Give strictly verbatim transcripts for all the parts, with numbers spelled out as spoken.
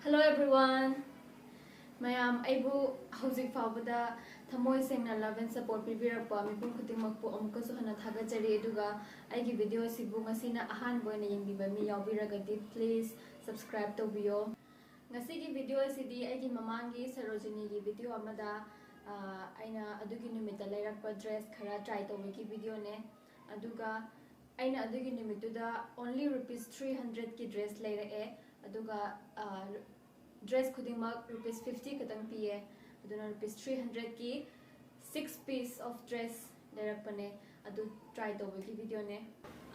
Hello everyone! ꯃꯌꯥꯝ, ꯑꯩꯕꯨ ꯍꯧꯖꯤꯛ ꯐꯥꯎꯕꯗ ꯊꯃꯣꯏ ꯁꯦꯡꯅ love and support ꯄꯤꯕꯤꯔꯛꯄ ꯃꯤꯄꯨꯝ ꯈꯨꯗꯤꯡꯃꯛꯄꯨ ꯑꯃꯨꯛꯀꯁꯨ ꯍꯟꯅ ꯊꯥꯒꯠꯆꯔꯤ꯫ ꯑꯗꯨꯒ ꯑꯩꯒꯤ video ꯑꯁꯤꯕꯨ ꯉꯁꯤꯅ ꯑꯍꯥꯟꯕ ꯑꯣꯏꯅ ꯌꯦꯡꯕꯤꯕ ꯃꯤ ꯌꯥꯎꯕꯤꯔꯒꯗꯤ please subscribe ꯇꯧꯕꯤꯌꯣ꯫ ꯉꯁꯤꯒꯤ video ꯑꯁꯤꯗꯤ ꯑꯩꯒꯤ ꯃꯃꯥꯡꯒꯤ ꯁꯔꯣꯖꯤꯅꯤꯒꯤ video ꯑꯃꯗ, ꯑ, ꯑꯩꯅ ꯑꯗꯨꯒꯤ ꯅꯨꯃꯤꯠꯇ ꯂꯩꯔꯛꯄ dress ꯈꯔ try ꯇꯧꯕꯒꯤ videoꯅꯦ꯫ ꯑꯗꯨꯒ ꯑꯩꯅ ꯑꯗꯨꯒꯤ ꯅꯨꯃꯤꯠꯇꯨꯗ only rupees three hundredꯀꯤ dress ꯂꯩꯔꯛꯑꯦ꯫ ꯑꯗꯨꯒ, ꯑ, dress ꯈꯨꯗꯤꯡꯃꯛ rupees fifty ꯈꯛꯇꯪ ꯄꯤꯌꯦ꯫ ꯑꯗꯨꯅ rupees three hundredꯀꯤ six piece of dress ꯂꯩꯔꯛꯄꯅꯦ꯫ ꯑꯗꯨ try ꯇꯧꯕꯒꯤ videoꯅꯦ꯫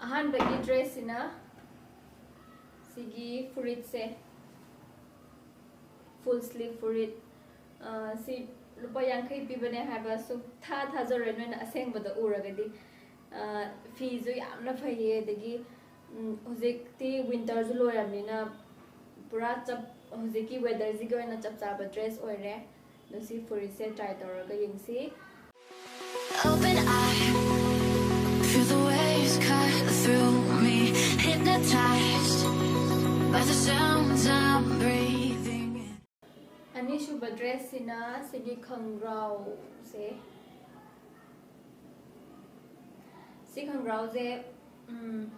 ꯑꯍꯥꯟꯕꯒꯤ dressꯁꯤꯅ ꯁꯤꯒꯤ ꯐꯨꯔꯤꯠꯁꯦ, full sleeve ꯐꯨꯔꯤꯠ꯫ ꯑ, ꯁꯤ ꯂꯨꯄꯥ ꯌꯥꯡꯈꯩ ꯄꯤꯕꯅꯦ ꯍꯥꯏꯕ ꯁꯨꯛꯊꯥ ꯊꯥꯖꯔꯣꯏ ꯅꯣꯏꯅ ꯑꯁꯦꯡꯕꯗ ꯎꯔꯒꯗꯤ꯫ ꯑ, ꯐꯤꯁꯨ ꯌꯥꯝꯅ ꯐꯩꯌꯦ, ꯑꯗꯒꯤ, ꯎꯝ, ꯍꯧꯖꯤꯛꯇꯤ winterꯁꯨ ꯂꯣꯏꯔꯕꯅꯤꯅ ꯄꯨꯔꯥ ꯆꯞ, ꯍꯧꯖꯤꯛꯀꯤ weatherꯁꯤꯒꯤ ꯑꯣꯏꯅ ꯆꯞ ꯆꯥꯕ dress ꯑꯣꯏꯔꯦ꯫ ꯑꯗꯣ ꯁꯤ ꯐꯨꯔꯤꯠꯁꯦ try ꯇꯧꯔꯒ ꯌꯦꯡꯁꯤ꯫ Open eye, feel the waves cut through me. Hypnotized by the sounds I'm breathing in. ꯑꯅꯤꯁꯨꯕ dressꯁꯤꯅ ꯁꯤꯒꯤ ꯈꯪꯒ꯭ꯔꯥꯎꯁꯦ, ꯁꯤ ꯈꯪꯒ꯭ꯔꯥꯎꯁꯦ, ꯎꯝ,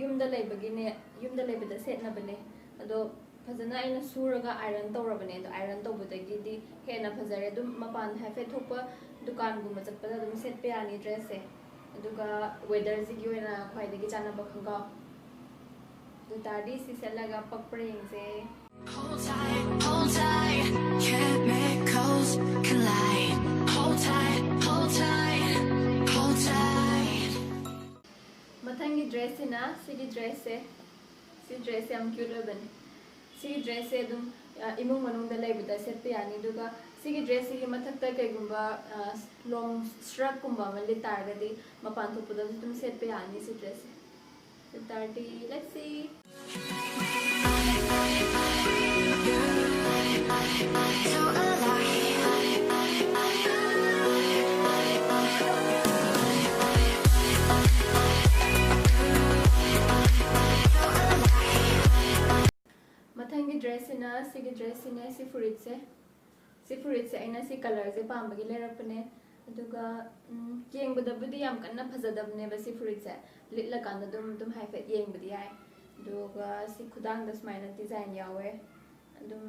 ꯌꯨꯝꯗ ꯂꯩꯕꯒꯤꯅꯦ, ꯌꯨꯝꯗ ꯂꯩꯕꯗ ꯁꯦꯠꯅꯕꯅꯦ꯫ ꯑꯗꯣ ꯐꯖꯅ ꯑꯩꯅ ꯁꯨꯔꯒ iron ꯇꯧꯔꯕꯅꯦ꯫ ꯑꯗꯣ iron ꯇꯧꯕꯗꯒꯤꯗꯤ ꯍꯦꯟꯅ ꯐꯖꯔꯦ꯫ ꯑꯗꯨꯝ ꯃꯄꯥꯟ ꯍꯥꯏꯐꯦꯠ ꯊꯣꯛꯄ ꯗꯨꯀꯥꯟꯒꯨꯝꯕ ꯆꯠꯄꯗ ꯑꯗꯨꯝ ꯁꯦꯠꯄ ꯌꯥꯅꯤ dressꯁꯦ꯫ ꯑꯗꯨꯒ weatherꯁꯤꯒꯤ ꯑꯣꯏꯅ ꯈ꯭ꯋꯥꯏꯗꯒꯤ ꯆꯥꯟꯅꯕ ꯈꯣꯡꯒ꯭ꯔꯥꯎ꯫ ꯑꯗꯨ ꯇꯥꯔꯗꯤ ꯁꯤ ꯁꯦꯠꯂꯒ ꯄꯛꯄ꯭ꯔꯥ ꯌꯦꯡꯁꯦ꯫ Hold tight, hold tight, chemicals collide. Hold tight, hold tight, hold tight. ꯃꯊꯪꯒꯤ dressꯁꯤꯅ ꯁꯤꯒꯤ dressꯁꯦ, ꯁꯤ dressꯁꯦ ꯌꯥꯝ cute ꯑꯣꯏꯕꯅꯦ꯫ ꯁꯤꯒꯤ dressꯁꯦ ꯑꯗꯨꯝ, ꯑ, ꯏꯃꯨꯡ ꯃꯅꯨꯡꯗ ꯂꯩꯕꯗ ꯁꯦꯠꯄ ꯌꯥꯅꯤ꯫ ꯑꯗꯨꯒ ꯁꯤꯒꯤ dressꯁꯤꯒꯤ ꯃꯊꯛꯇ ꯀꯩꯒꯨꯝꯕ, ꯑ, long shirtꯀꯨꯝꯕ ꯑꯃ ꯂꯤꯠ ꯇꯥꯔꯒꯗꯤ ꯃꯄꯥꯟ ꯊꯣꯛꯄꯗꯁꯨ ꯑꯗꯨꯝ ꯁꯦꯠꯄ ꯌꯥꯅꯤ ꯁꯤ dressꯁꯦ꯫ ꯑꯗꯨ ꯇꯥꯔꯗꯤ, let's see. ꯃꯊꯪꯒꯤ ꯗ꯭ꯔꯦꯁꯁꯤꯅ ꯁꯤꯒꯤ ꯗ꯭ꯔꯦꯁꯁꯤꯅꯦ꯫ ꯁꯤ ꯐꯨꯔꯤꯠꯁꯦ, ꯁꯤ ꯐꯨꯔꯤꯠꯁꯦ ꯑꯩꯅ ꯁꯤ ꯀꯂꯔꯁꯦ ꯄꯥꯝꯕꯒꯤ ꯂꯩꯔꯛꯄꯅꯦ꯫ ꯑꯗꯨꯒ ꯎꯝ, ꯌꯦꯡꯕꯗꯕꯨꯗꯤ ꯌꯥꯝ ꯀꯟꯅ ꯐꯖꯗꯕꯅꯦꯕ ꯁꯤ ꯐꯨꯔꯤꯠꯁꯦ꯫ ꯂꯤꯠꯂꯀꯥꯟꯗ ꯑꯗꯨꯝ ꯑꯗꯨꯝ ꯍꯥꯏꯐꯦꯠ ꯌꯦꯡꯕꯗꯤ ꯌꯥꯏ꯫ ꯑꯗꯨꯒ ꯁꯤ ꯈꯨꯗꯥꯡꯗ ꯁꯨꯃꯥꯏꯅ ꯗꯤꯖꯥꯏꯟ ꯌꯥꯎꯋꯦ꯫ ꯑꯗꯨꯝ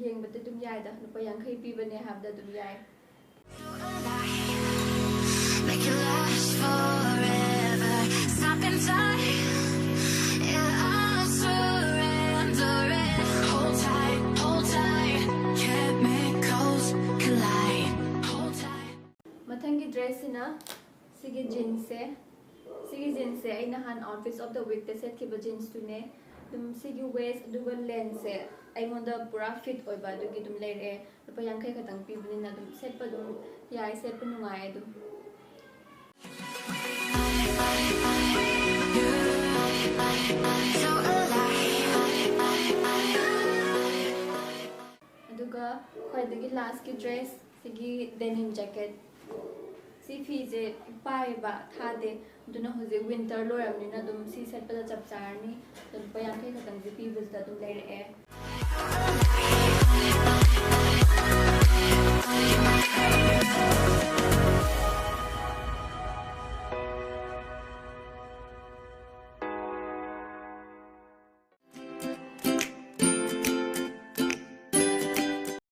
ꯌꯦꯡꯕꯗꯤ ꯑꯗꯨꯝ ꯌꯥꯏꯗ, ꯂꯨꯄꯥ ꯌꯥꯡꯈꯩ ꯄꯤꯕꯅꯦ ꯍꯥꯏꯕꯗ ꯑꯗꯨꯝ ꯌꯥꯏ꯫ Make it last forever. Stop in time. Yeah, I'm surrendering. Hold tight, hold tight. Chemicals collide. Hold tight. ꯃꯊꯪꯒꯤ ꯗ꯭ꯔꯦꯁꯁꯤꯅ ꯁꯤꯒꯤ ꯖꯤꯟꯁꯁꯦ꯫ ꯁꯤꯒꯤ ꯖꯤꯟꯁꯁꯦ ꯑꯩ ꯅꯍꯥꯟ Outfits of the Weekꯇ ꯁꯦꯠꯈꯤꯕ ꯖꯤꯟꯁꯇꯨꯅꯦ꯫ ꯑꯗꯨꯝ ꯁꯤꯒꯤ ꯋꯦꯁ ꯑꯗꯨꯒ ꯂꯦꯟꯁꯦ ꯑꯩꯉꯣꯟꯗ ꯄꯨꯔꯥ ꯐꯤꯠ ꯑꯣꯏꯕ, ꯑꯗꯨꯒꯤ ꯑꯗꯨꯝ ꯂꯩꯔꯛꯑꯦ꯫ ꯂꯨꯄꯥ ꯌꯥꯡꯈꯩ ꯈꯛꯇꯪ ꯄꯤꯕꯅꯤꯅ ꯑꯗꯨꯝ ꯁꯦꯠꯄ ꯑꯗꯨꯝ ꯌꯥꯏ, ꯁꯦꯠꯄ ꯅꯨꯡꯉꯥꯏ ꯑꯗꯨꯝ꯫ ꯑꯗꯨꯒ ꯈ꯭ꯋꯥꯏꯗꯒꯤ ꯂꯥꯁꯀꯤ ꯗ꯭ꯔꯦꯁ, ꯁꯤꯒꯤ ꯗꯦꯅꯤꯝ ꯖꯦꯀꯦꯠ꯫ ꯁꯤ ꯐꯤꯁꯦ ꯄꯥꯏꯌꯦꯕ, ꯊꯥꯗꯦ꯫ ꯑꯗꯨꯅ ꯍꯧꯖꯤꯛ ꯋꯤꯟꯇꯔ ꯂꯣꯏꯔꯕꯅꯤꯅ ꯑꯗꯨꯝ ꯁꯤ ꯁꯦꯠꯄꯗ ꯆꯞ ꯆꯥꯔꯅꯤ꯫ ꯑꯗꯣ ꯂꯨꯄꯥ ꯌꯥꯡꯈꯩ ꯈꯛꯇꯪꯁꯦ ꯄꯤꯕꯁꯤꯗ ꯑꯗꯨꯝ ꯂꯩꯔꯛꯑꯦ꯫